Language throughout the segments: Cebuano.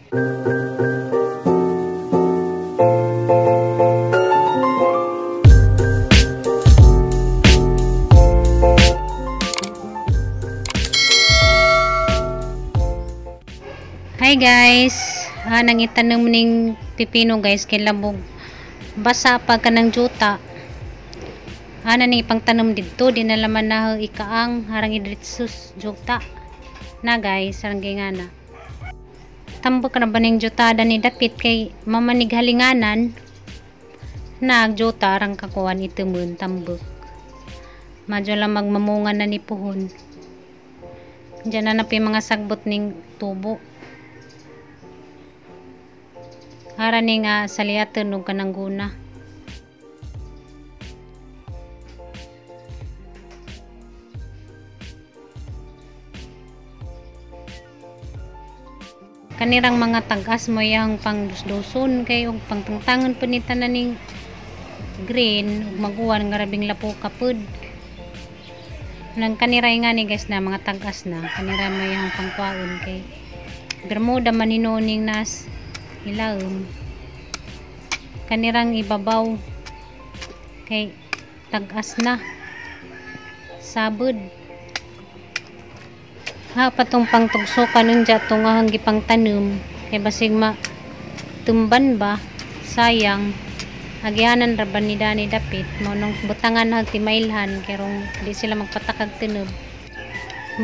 Hi guys, nang itanom ning pipino guys kay labog basa pa kanang juta. Ana ning ipangtanom didto di na laman na ikaang harang idritsus juta. Na guys, sarang gingana. Tambok ra ba ning juta dani dapit kay mamanig halinganan na juta arang kakuan itumon tambok. Madyo lang magmamunga na ni puhon. Diyan na napi mga sagbot ning tubo. Ara ni nga saliaton og kanang guna. Kanirang mga tag-as mo yang pangdusduson kay og pangtangtangon pud ni tanan ning green ug maguwan nga rabing lapo kapud. Nang kaniray nga ni guys na mga tag-as na kanira mo yang pangkuaon kay bermuda man hinuon nas ilawom. Kanirang ibabaw kay tag-as na sabod. Ha patong pangtugsokan unja tungahang gipangtanom kay basig ma tumban ba, sayang. Agihanan ra ba ni dani dapit mo nung butangan hag timailhan kay rong di sila magpatakag tunob.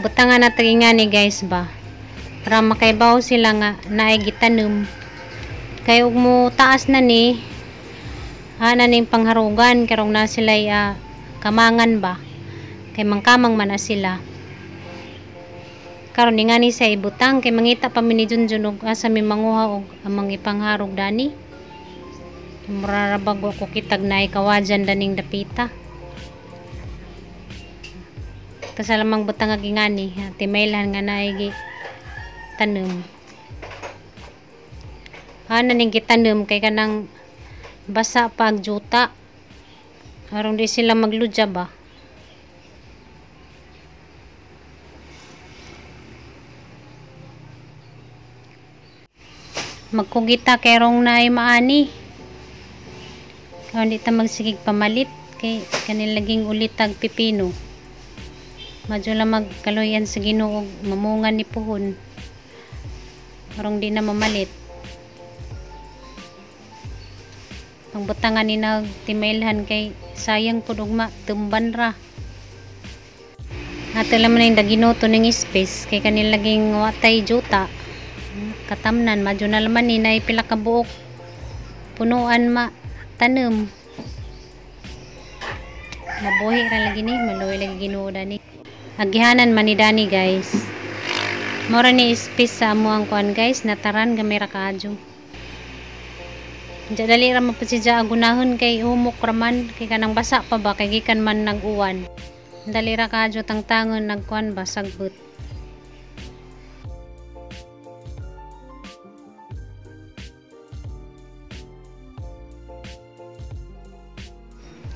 Butangan na ni guys ba para makaibaw sila nga naay gitanom. Kay ug mo taas na ni ana ning pangharugan karong na sila kamangan ba kay mangkamang man na sila. Karon ni nga ni sa ibutang kay mangita pa mi ni Junjun og asa mi manguha og amang ipangharog dani. Mura ra bag ko kitag naay kawadyan daning dapita. Kasa lamang butang ngani timailhan nga naay gi tanom. Ana ning gitanom kay kanang basa pa ang juta. Aron di sila magludya ba. Magkugita kay rong naay maani. Karon di ta magsigig pamalit kay kanilaging ulitag pipino. Madyo lang magkaluyan sa Ginoo og mamunga ni puhon. Arong di na mamalit. Pangbutangan ni nagtimailhan kay sayang pud ugma tumban ra. Ato lang man daginuto ning space kay kanilaging watay juta. Katamnan madyo na laman ni nay pila ka buok punuan ma tanom. Mabuhi ra lagi ni, maluoy lagi Ginoo dani. Agihanan man ni dani guys. Mora ni space sa amo ang kuan guys, nataran gamay ra kaadyo. Diya dali ra man pud siya agunahon kay humok ra man kay kanang basa pa ba kay gikan man nag-uwan. Dali ra kaadyo tangtangon nagkuan ba sagbot.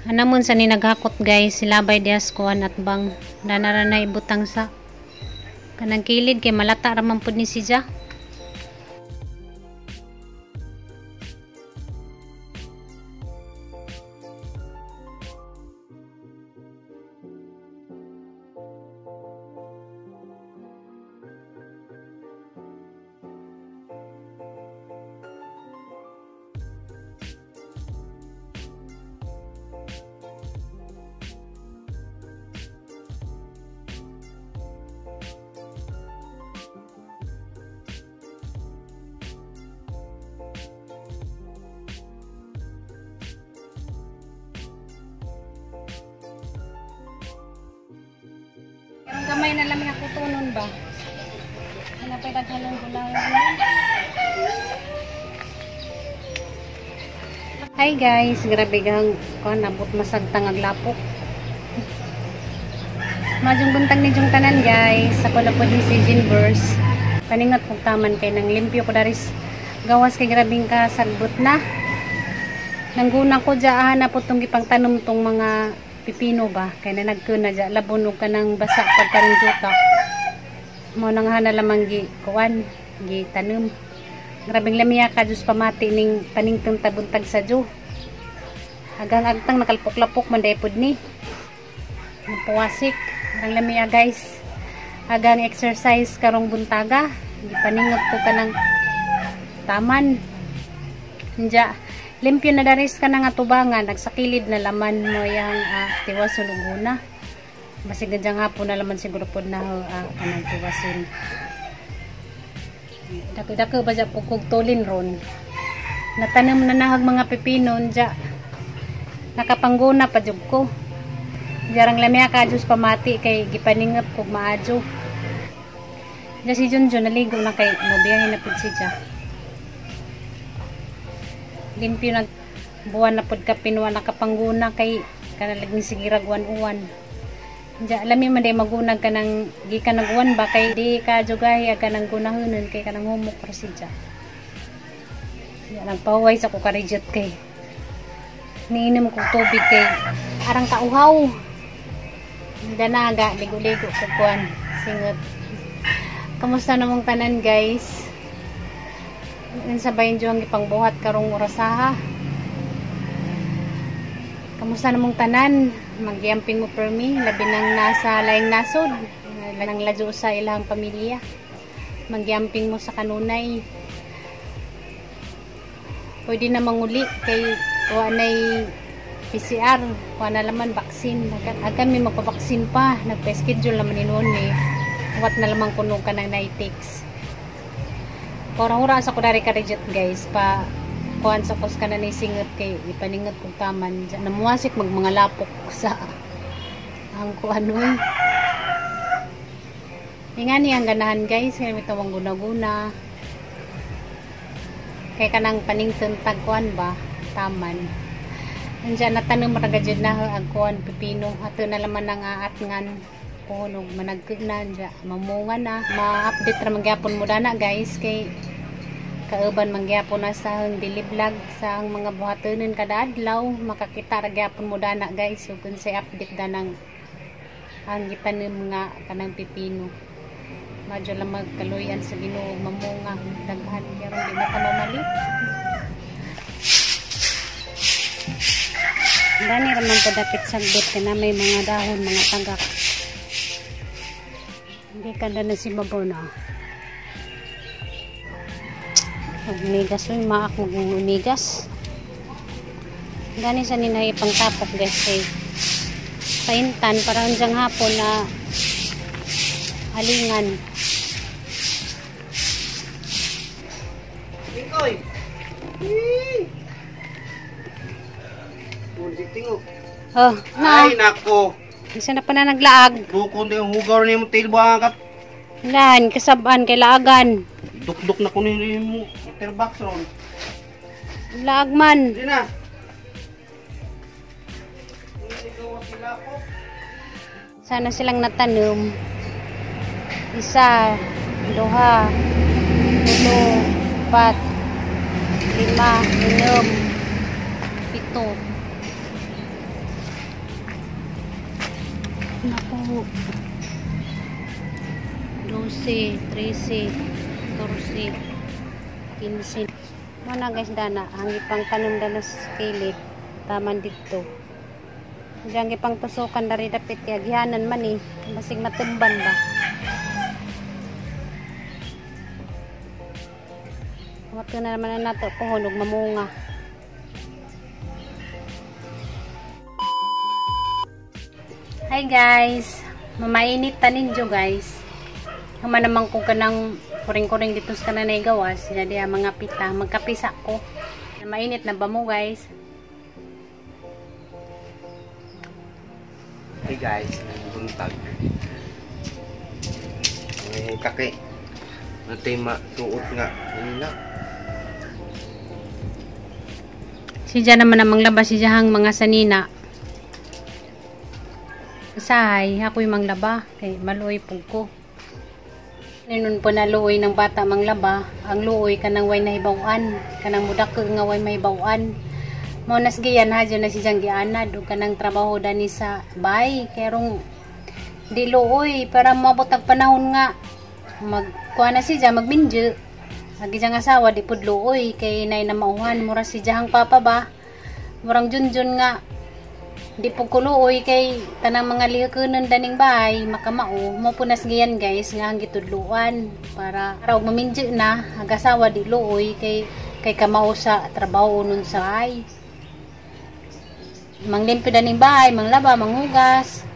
Anamon sa ni naghakot guys, silabay dias kuan at bang danara na ibutang sa kanang kilid kay malata ra man pud ni siya. Gamay na lang nga kutonon ba? Hanapay daghalong gulay. Hi guys, grabe gang kuan abot masagtang aglapok. Madyong buntag ni jung tanan guys. Ako na po ni si Jinverse. Paningat kog taman kay nang limpyo ko daris gawas kay grabing ka sagbot na. Nangguna ko dya na po tong gipangtanom tong mga pipino ba kay na nagkuna dya labon og kanang basa pagkarong juta. Mo nang hana lamang gi kuan gi tanom. Grabeng lamia ka Diyos pamati ning paningtong tabuntag sa Diyo. Hagang agtang nakalpok-lapok man daypod ni. Napuwasik. Ang lamia guys. Hagang exercise karong buntaga. Gipaningot ko kanang taman. Nja, limpyo na daris ka na nga tubangan, nagsakilid na laman mo yang tiwason ug una. Basig na diyang hapon na laman siguro pod na kanang tiwason. Dako-dako ba dya po kog tulin ron. Natanom na nahag mga pipino dya. Nakapangguna pa jud ko. Jarang lamya ka Diyos pamati kay gipaningap kog maadyo. Dya si Junjun naligo na kay mobiyahe na pud siya. Limpyo na buwan na pud kapin wa nakapangguna kay kanalaging sigirag uwan-uwan. Dya lami man day magunag kanang gikan nag-uwan ba kay di ka jugahi ag kanang gunahonon kay kanang humok ra siya. Dya nagpahuway sa ko karijot kay niinom kog tubig kay arang kauhaw. Danaga ligo-ligo ko kuan singot. Kamusta namong tanan guys? Unsa ba yung ang ipangbuhat karong orasaha? Kamusta namong tanan? Magyamping mo permi, labi nang nasa laing nasod, nang ladyo sa ilang pamilya. Magyamping mo sa kanunay. Pwede na manguli kay wa nay PCR, wa na laman vaccine. Agkan may magpabaksin pa, nagpa-schedule naman ni eh. Wat na lamang kuno ka ng Nitex. Hura-hura sa kudari ka reject guys, pa kuan sa kos ka na ni singot kay ipaningot kog taman. Namuwasik mag mga lapok sa ang kuan oy. Ingani ang ganahan guys, kay mitawang guna-guna. Kay kanang panington tag kuan ba, taman. Andiyan natanom ra gajud na ang kuan pipino. Ato na laman ang aatngan punog managkig na dya, mamunga na. Ma-update ra mangyapon mo dana guys kay kauban mangyapon na sa ang daily vlog sa ang mga buhatonon kada adlaw, makakita ra gyapon mo dana guys. So kun say update danang ang gitanom nga kanang pipino. Madyo lang magkaluyan sa Ginoo mamunga daghan pero di na ta mamalit. Dani ra man po dapit sagdot kay na may mga dahon, mga tagak. Hindi ka na si babaw na. Umigas uy, maak umigas. Gani sa ninay pangtapok guys kay paintan para unjang hapon na alingan. Ikoy. Oh, na. Ay nako. Isa na pa na naglaag. Bukon din hugaw ni mo tilba kat. Lan kasabaan kay laagan. Dukduk na kunin mo interbox ron. Laag man. Di na. Sana silang natanom. Isa, duha, tulo, pat, lima, enom, pito. Naku. 12, 13, 14, 15. Mana guys dana, ang ipang tanom dana sa kilid, taman dito. Diyan ipang tusukan dari dapit kay agihanan man eh, basig matumban ba. Wato na naman na nato pohon og mamunga. Hi guys, mamainit tanin jo guys. Human naman ko kanang kuring-kuring dito sa kananay gawas, jadi ang mga pita, magkapisa ko. Mainit na ba mo guys? Hey guys, buntag. Ay kaki. Natay masuot nga kanina. Si Jan naman ang manglaba si Jahang mga sanina. Usahay, ako'y manglaba kay maluoy pug ko. Ninon po na luoy ng bata manglaba, ang luoy kanang way nahibaw-an, kanang mudako nga way mahibaw-an. Mao nas giyan ha na si Jang gianad ug kanang trabaho dani sa bay kerong di luoy para moabot ang panahon nga magkuha na siya magminjo. Agi diyang asawa di pud luoy kay nay na mauhan mura si diyang papa ba. Murang junjun nga di pud kuluoy kay tanang mga lihikunon daning bahay makamao mo punas giyan guys nga ang gitudluan para og mamindyo na ang asawa di luoy kay kay kamao sa trabaho nun sa bahay. Manglimpyo daning bahay, manglaba, manghugas,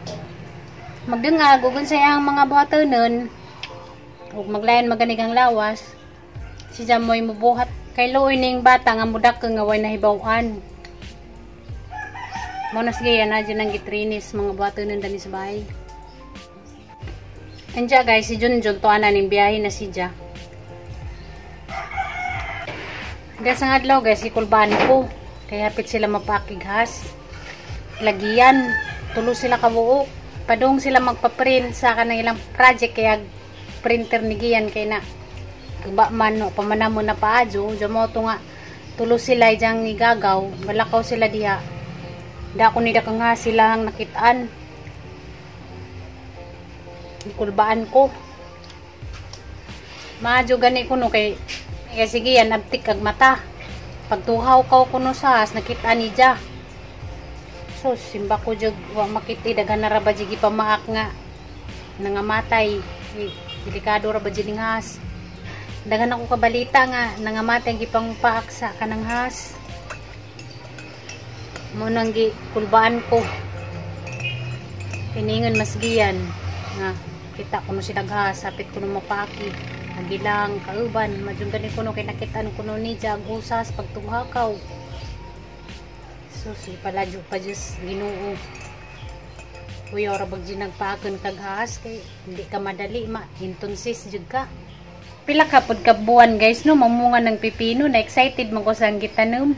magdungag ug unsay ang mga buhatonon ug maglayan maganig ang lawas. Si Jamoy mubuhat kay luoy ning bata nga mudak nga way nahibaw-an. Mo na sige yan na dyan ang gitrinis mga buhatonon dani sa bahay. Andiya guys, si Junjun tuwa na ning biyahe na si Ja. Guys, ang adlaw guys, ikulbaan ko. Kaya hapit sila mapakighas. Lagian, tulo sila kabuok. Padung sila magpa-print sa kanang ilang project kaya printer ni Gian kay na ba man no, pamanamo na paadyo, mo to nga tulo sila diyang igagaw, malakaw sila diha. Da ko nida kang nga sila ang nakitaan. Ikulbaan ko. Maadyo gani ko no kay sige yan abtik kag mata. Pagtuhaw kaw kuno sa has nakita ni ja. So simba ko jud wa makiti daghan na ra ba jud gipamaak nga nangamatay. Delikado ra ba jud ning has. Daghan ako kabalita nga nangamatay gipangpaak sa kanang has. Mo nang gikulbaan ko. Piningon mas giyan nga kita kuno sila ghas, sapit kuno mapaaki. Nagilang kauban, madjung gani kuno kay nakitaan kuno ni ja ang usas pagtuhakaw. Sus, ipaladyo pa Diyos Ginoo. Kuya ora bag jud nagpaakon kag has kay hindi ka madali ma hintunsis jud ka. Pila ka pud ka buwan guys no mamunga ng pipino, na excited man ko sa gitanom.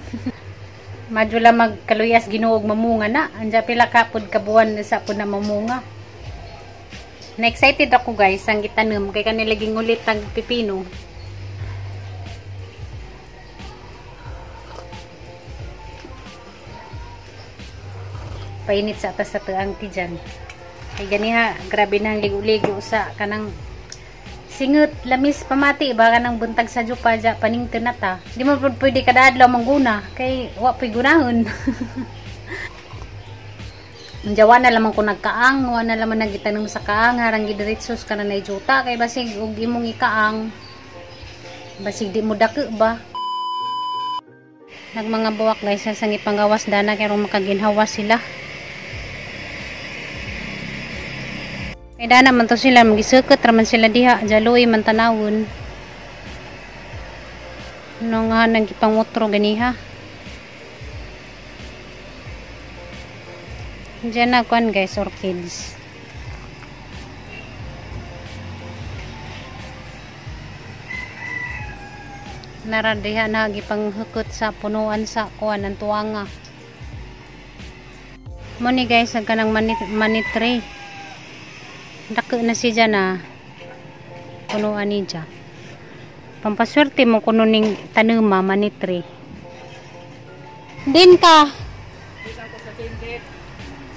Madyo lang magkaluyas Ginoo og mamunga na. Anja pila ka pud ka buwan sa pud na mamunga. Na excited ako guys ang gitanom kay kanila gingulit ang pipino. Painit sa atas sa tuang ti dyan. Kay ganiha grabe na ang ligo-ligo sa kanang singot lamis pamati ba kanang buntag sa jupa ja panington na ta. Di mo pud pwede kada adlaw mangguna kay wa puy gunahon. Jawa na lamang ko nagkaang, wa na lamang nagitanong sa kaang, harang gidiretsos ka na juta kay basig og imong ikaang basig di mo dako ba. Nagmanga buwak guys sa ipanggawas dana kay ron makaginhawa sila. Kay dana man to sila magisukot ra man sila diha, jaloy man tanawon. No nga nagipangutro ganiha. Diyan na kuan guys, orchids. Nara diha na gipanghukot sa punuan sa kuan ang tuwanga. Mo ni guys ang kanang money tree. Dako na siya na punuan niya. Pampaswerte mo kuno ning tanuma money tree. Din ka.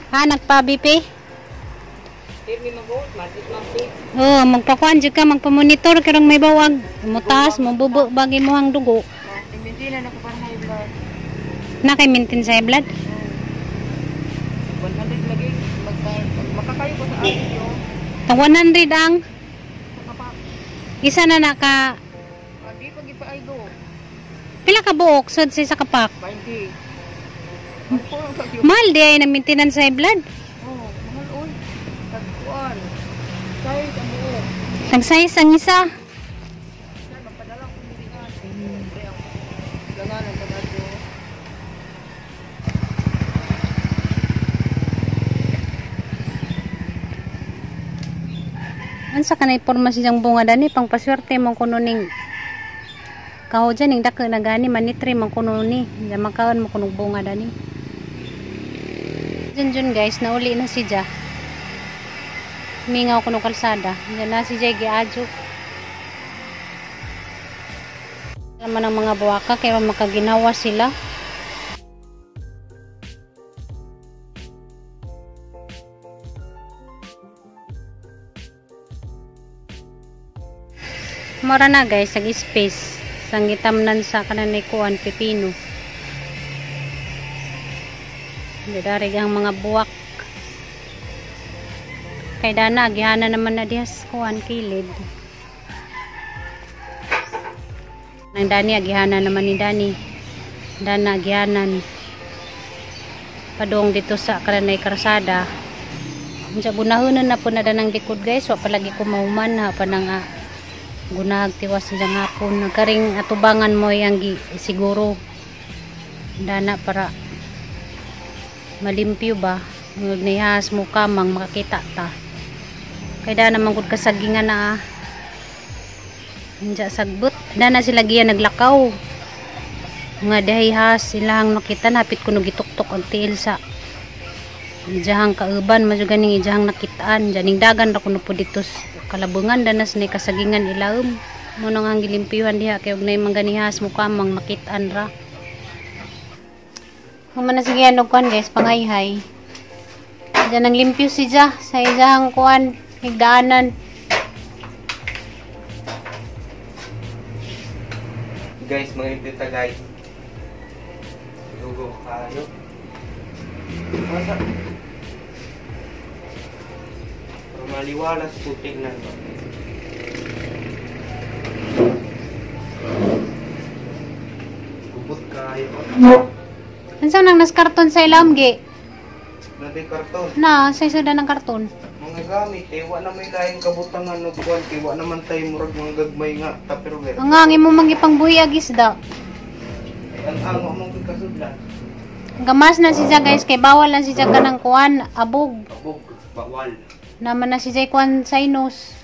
Ha, nagpa-BP? Oh, magpakuan jud ka, magpa-monitor karong may bawag. Mutaas, mabubo bagay mo ang dugo. Maintain na ko para high blood. Na kay maintain sa high blood? 100 lagi makakayo ko sa akin yo. Tag 100 ang isa na naka di pag ipaaydo. Pila ka buok sud sa isa ka pack? 20. Mahal di ay na maintenance sa high blood. Oh, mahal oy. Tagkuan. Size ang buok. Tag size ang isa. Magpadala ko diri nga. Langan ang padadyo. Ansa kanay porma siyang bunga dani pangpaswerte mo kuno ning kaho dyan ning dako na gani manitri man kuno ni. Diyan makaon mo kuno bunga dani. Junjun guys, nauli na si Ja. Mingaw kuno kalsada. Diyan na si Ja giadyo. Naman ang mga buwaka kay makaginawa sila. Mora na guys, ag space. Sangitamnan sa kananay kuan pipino. Dari ang mga buwak. Kay dana gihana naman na diha sa kuan kilid. Nang Dani agihana naman ni Dani. Dana agihanan. Padong dito sa kananay karsada. Unsa gunahonon na po na danang likod, guys. Wa palagi ko mahuman ha pa nang gunahag tiwas sa hapon. Nagkaring atubangan mo yang gi, siguro. Dana para malimpyo ba. Ngag nihas mo kamang makakita ta. Kay dana man gud kasagingan na ah. Unsa sagbot. Dana sila giya naglakaw. Nga dahi has ilang nakita napit kuno gituktok ang tiil sa ijahang kauban madyo ganing ijahang nakitaan janing dagan ra kuno po dito kalabungan danas ni kasagingan ilaom mo nang ang gilimpyuhan diha kay og nay mangganihas mo kamang makitaan ra. Human na sige ano kuan, guys, pangayhay. Diyan ang limpyo si Ja sa ijahang kuan higdaanan. Guys, mga limpyo ta, guys. Go go kayo. Masa? Para maliwalas po tignan ba? Gubot kayo. Unsa nang nas karton sa ilam gi? Nabi karton. Na sa isuda ng karton. Mga gamit, eh, wa na may laing kabutangan no kuan, kay wa naman tayo murag mga gagmay nga tupperware. Ang ang imo mangipangbuhi isda. Ay, ang amo mong kasudlan. Gamas na si Ja, guys, kay bawal lang si Ja kanang kuan abog. Abog, bawal. Naman na si Ja kuan sinus.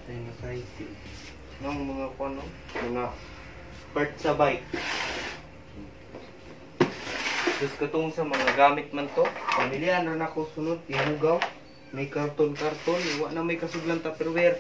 Sinusitis. Nang mga kuan no, mga part sa bike. Tapos katong sa mga gamit man to, pamilya na nako sunod, ihugaw. May karton-karton, wa na may kasudlan tupperware.